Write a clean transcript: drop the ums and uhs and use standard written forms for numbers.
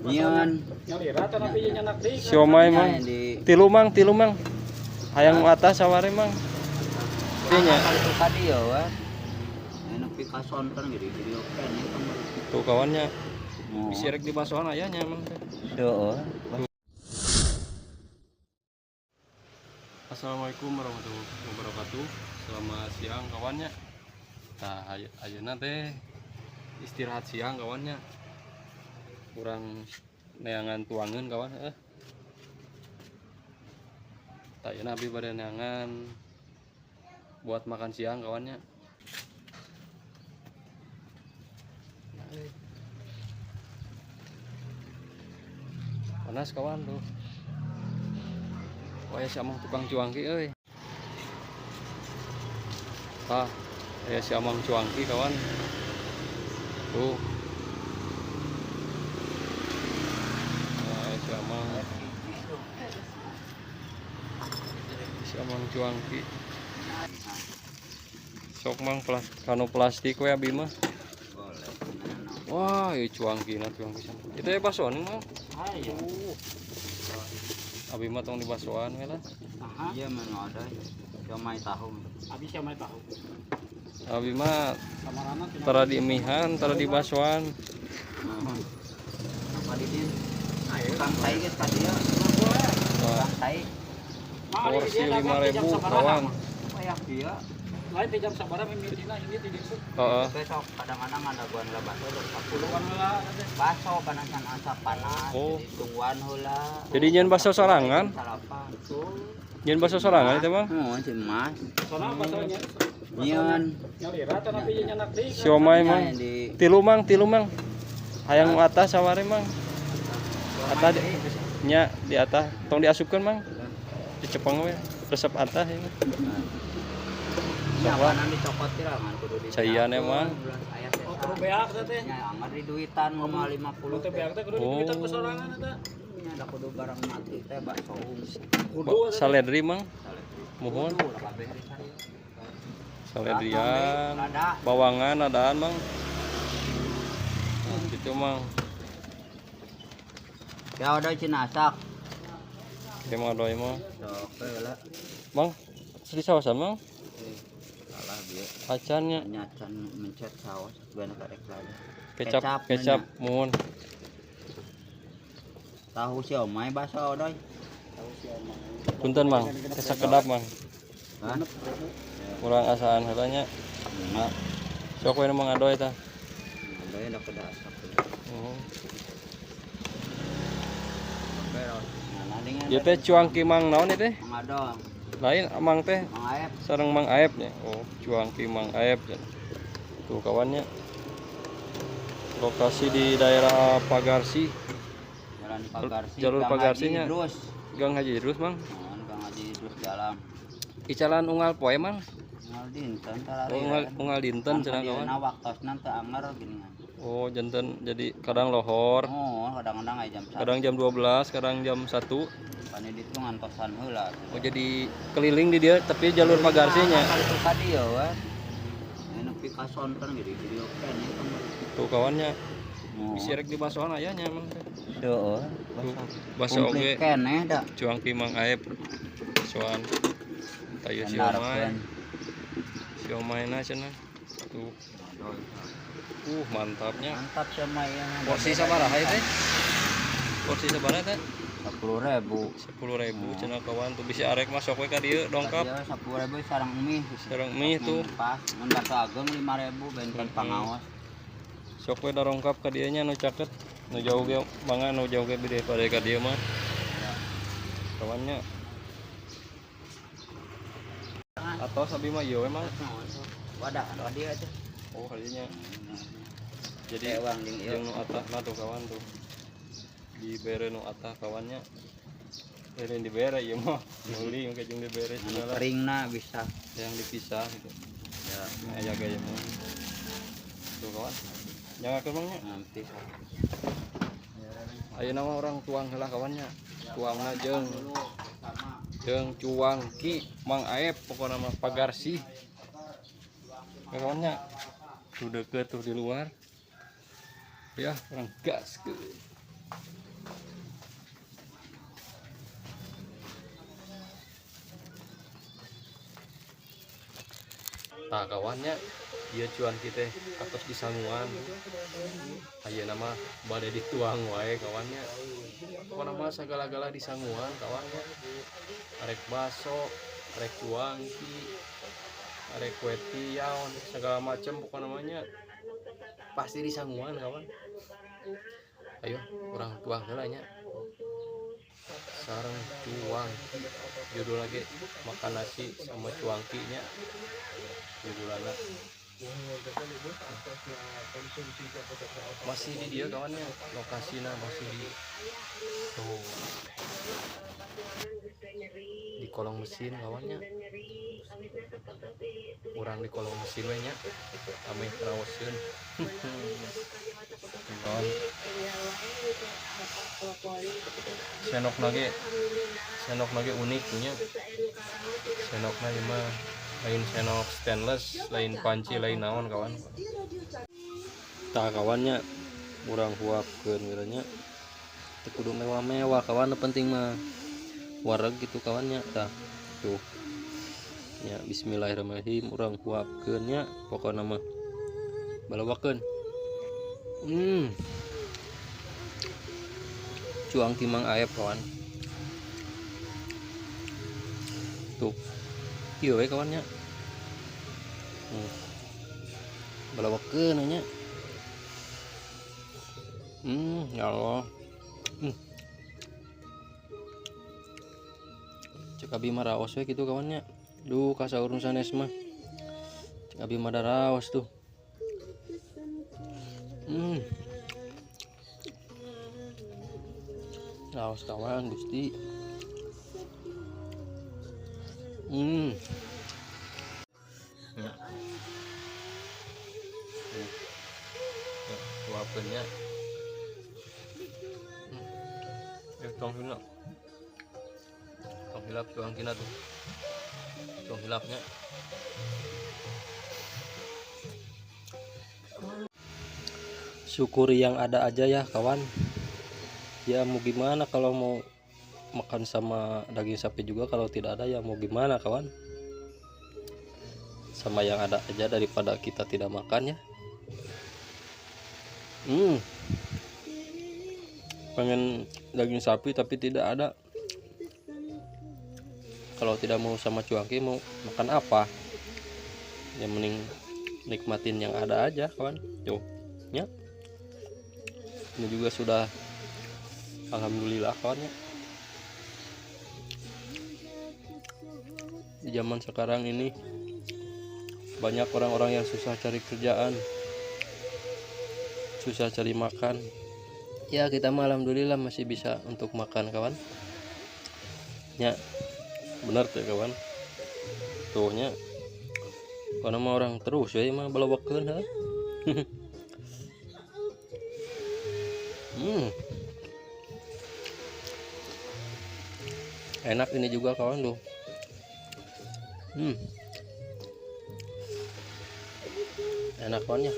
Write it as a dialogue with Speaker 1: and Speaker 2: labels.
Speaker 1: Nyian.
Speaker 2: Siomay mang. Tilu mang, tilu mang. Hayang nu atas saware mang. Ieu nya.
Speaker 1: Kali itu tadi ya, weh. Ini Picasso kan gitu video kan ya kamu.
Speaker 2: Tuh kawannya.
Speaker 1: Oh.
Speaker 2: Bisi rek dibasoan aya nya mang teh.
Speaker 1: Heeh.
Speaker 2: Assalamualaikum warahmatullahi wabarakatuh. Selamat siang kawannya. Nah, ayeuna teh istirahat siang kawannya. Kurang neangan tuangan kawan eh. Tah ayeuna abi bade neangan buat makan siang kawannya. Nah, eh. Panas kawan tuh. Wah, si amang tukang cuangki euy. Ah, aya si amang cuangki kawan. Tuh. Nah, si amang. Si amang cuangki. Sok mang kanu plastik we abi mah.
Speaker 1: Boleh.
Speaker 2: Wah, ieu cuangki na cuangki sana. Itu ya basoan mang.
Speaker 1: Ayo.
Speaker 2: Abi mah tong di basoan we lah.
Speaker 1: Iya mana ada. Siomay tahu.
Speaker 3: Abi siomay tahu.
Speaker 2: Abi mah
Speaker 3: Samarana tina
Speaker 2: tara diemihan, tara di basoan.
Speaker 1: Apa di din? Tukang tai geus ka dieu.
Speaker 2: Wah,
Speaker 1: Tukang tai.
Speaker 2: porsi 5.000 kawan.
Speaker 1: Apa ya dia?
Speaker 3: Lain di jam sabaraha mimitina ini di dieu.
Speaker 2: Heeh.
Speaker 1: Besok kadang-kadang ada gua lah bakso jam 10.
Speaker 3: Bukan heula teh.
Speaker 1: Bakso panasan asap panas.
Speaker 2: Oh.
Speaker 1: Jadi tungguan heula.
Speaker 2: Jadi nyeun bakso sorangan?
Speaker 1: Salapan.
Speaker 2: Nyeun bakso sorangan itu bang?
Speaker 1: Oh, si Mas.
Speaker 3: Soalna basonya.
Speaker 1: Nyian.
Speaker 3: Nyalira tapi nyanak deui.
Speaker 2: Siomay mang.
Speaker 1: Di
Speaker 2: Tilu mang, tilu mang. Hayang nu atas saware mang. Atas di, nya di atas tong diasupkeun mang. Dicepeng we resep atas ya.
Speaker 1: Ya, panan dicokot kira ngan kudu di.
Speaker 2: Caian emang.
Speaker 1: Aya
Speaker 3: Oh, kudu beak teh.
Speaker 1: Nya anggar di duitan mah 50.
Speaker 3: Teh beak teh kudu diduitan ku sorangan eta.
Speaker 1: Nya da kudu barang mati teh bakso.
Speaker 3: Kudu eta.
Speaker 2: Saledri mang. Muhun.
Speaker 1: Kudu lah kabeh di sari.
Speaker 2: Saledrian.
Speaker 1: Lada.
Speaker 2: Bawangan adaan mang. Nah, gitu mang.
Speaker 1: Ya udah cinasak.
Speaker 2: Oke mang doi mang.
Speaker 1: Sok heula.
Speaker 2: Mang, sedih sawasan mang.
Speaker 1: Salah bieu.
Speaker 2: Acannya
Speaker 1: Nya can mencet saos beuna karek lada.
Speaker 2: kecap
Speaker 1: Kecap,
Speaker 2: kecap muhun.
Speaker 1: Tahu siomay bakso doi.
Speaker 2: Punten mang, sakedap mang.
Speaker 1: Hah?
Speaker 2: Kurang asaan heula nya.
Speaker 1: Enggak.
Speaker 2: Sok we mang adoy tah.
Speaker 1: Doi da kudu asak.
Speaker 2: Muhun.
Speaker 1: Nah, dengan
Speaker 2: Ieu teh cuangki mang naon ieu teh?
Speaker 1: Mang Adong,
Speaker 2: Lain mang teh
Speaker 1: Mang Aep.
Speaker 2: sareng Mang Aep nya. Oh, cuangki Mang Aep cenah. Tuh kawannya. Lokasi di daerah Pagarsi,
Speaker 1: Jalan Pagarsi.
Speaker 2: Jalur
Speaker 1: Gang Haji
Speaker 2: Pagarsinya.
Speaker 1: Idrus.
Speaker 2: Gang Haji Idrus mang.
Speaker 1: Mohon Gang Haji Idrus dalam.
Speaker 2: Icalan unggal poe mang.
Speaker 1: Unggal dinten tarari.
Speaker 2: Oh, unggal unggal dinten cenah kawan.
Speaker 1: Waktosna teu anger geuningan.
Speaker 2: Oh, janten jadi kadang lohor,
Speaker 1: Oh, kadang-kadang aya jam 1.
Speaker 2: kadang jam 12, kadang jam 1.
Speaker 1: Pani ditu ngantosan heula.
Speaker 2: Oh, jadi keliling di dia tapi jalur Pagarsinya.
Speaker 1: Kali itu ka dieu we. Ini Picasso kan gitu video kan ya kamu.
Speaker 2: Tuh kawannya.
Speaker 1: Oh.
Speaker 2: Bisi rek di basoan aya nya emang teh.
Speaker 1: Heeh.
Speaker 2: Tuh, baso oge
Speaker 1: keneh da.
Speaker 2: cuangki Mang Aep. Basoan. Tayu siomay. Siomayna cenah. Tuh. Mantapnya.
Speaker 1: Mantap siomay ya.
Speaker 2: Porsi sabaraha ieu teh? Porsi sabaraha teh?
Speaker 1: 10.000.
Speaker 2: 10.000 cenah kawan tuh bisi arek mah sok we ka dieu dongkap.
Speaker 1: Iya, 10.000 sareng mie.
Speaker 2: Sareng mie tuh.
Speaker 1: Pas, mun bakso ageng 5.000 benten pangaos.
Speaker 2: Sok we darongkap ka dieu nya nu caket. Nu jauh ge mangga nu jauh ge bede pada ka dieu mah. Kawannya. Atau sabi mah ieu we mang.
Speaker 1: Wadah, ada dia tuh.
Speaker 2: Oh, kalinya. Jadi
Speaker 1: Ewang jeung ieu.
Speaker 2: jeung nu atah tuh kawan tuh. Dibere nu atah kawannya. Lain dibere ieu mah. Meuli engke jeung dibere
Speaker 1: Anu
Speaker 2: segala
Speaker 1: keringna bisa.
Speaker 2: yang dipisah gitu.
Speaker 1: Ya,
Speaker 2: Aya gaya mah. Tuh kawan. Jangan ke nya.
Speaker 1: nanti.
Speaker 2: Ayeuna mah orang tuang heula kawannya. Tuangna jeung jeung cuangki Mang Aep pokona mah Pagarsi. Kawannya tuh deket tuh di luar. Ya, orang gas ke. Tah kawannya ieu cuan kita atos disanguan. Ayeuna mah bade dituang wae kawannya. Pokona mah sagala-gala disanguan kawannya. Arek baso, arek cuangki, arek kue tiaw, segala macam pokona mah nya pasti disanguan kawan. Ayo urang tuang heula nya. Sareng cuangki, judul lagi makan nasi sama cuangki nya judulana. Masih di dia kawannya, lokasinya masih di tuh di kolong mesin kawannya. Urang di kolong mesin we nya, ameh raoseun. Kawan, senok nage unik punya. Senok nage mah lain senok stainless, lain panci, lain naon kawan. Tah kawannya urang huapkeun geuranya. Teu kudu mewah-mewah kawan, nu penting mah wareg gitu kawannya. Tah tuh ya, bismillahirrahmanirrahim, urang huapkeun nya, pokona mah balawakeun. Cuang timang aep kawan. Tuh ieu we kawannya. Balawakeun nya. Ya Allah. Cek abi mah raos we kitu kawannya. Duh, kasaur nu sanes mah. Cek abi mah raos tuh. Raos kawan Gusti. Ya. Ya, huapeunnya. Tong hilap. Tong hilap tuang kina tuh. Tong hilapnya. Syukuri yang ada aja ya kawan. Ya mau gimana kalau mau makan sama daging sapi juga, kalau tidak ada ya mau gimana kawan. Sama yang ada aja daripada kita tidak makan ya. Pengen daging sapi tapi tidak ada. Kalau tidak mau sama cuangki mau makan apa? Ya mending nikmatin yang ada aja kawan. Tuh ya. Ini juga sudah alhamdulillah kawan ya. Di zaman sekarang ini banyak orang-orang yang susah cari kerjaan, susah cari makan. Ya kita mah alhamdulillah masih bisa untuk makan kawan. Ya benar tuh kawan. Tuhnya karena mah orang terus ya mah balawakeun ha. Enak ini juga kawan tuh. Enak kawannya.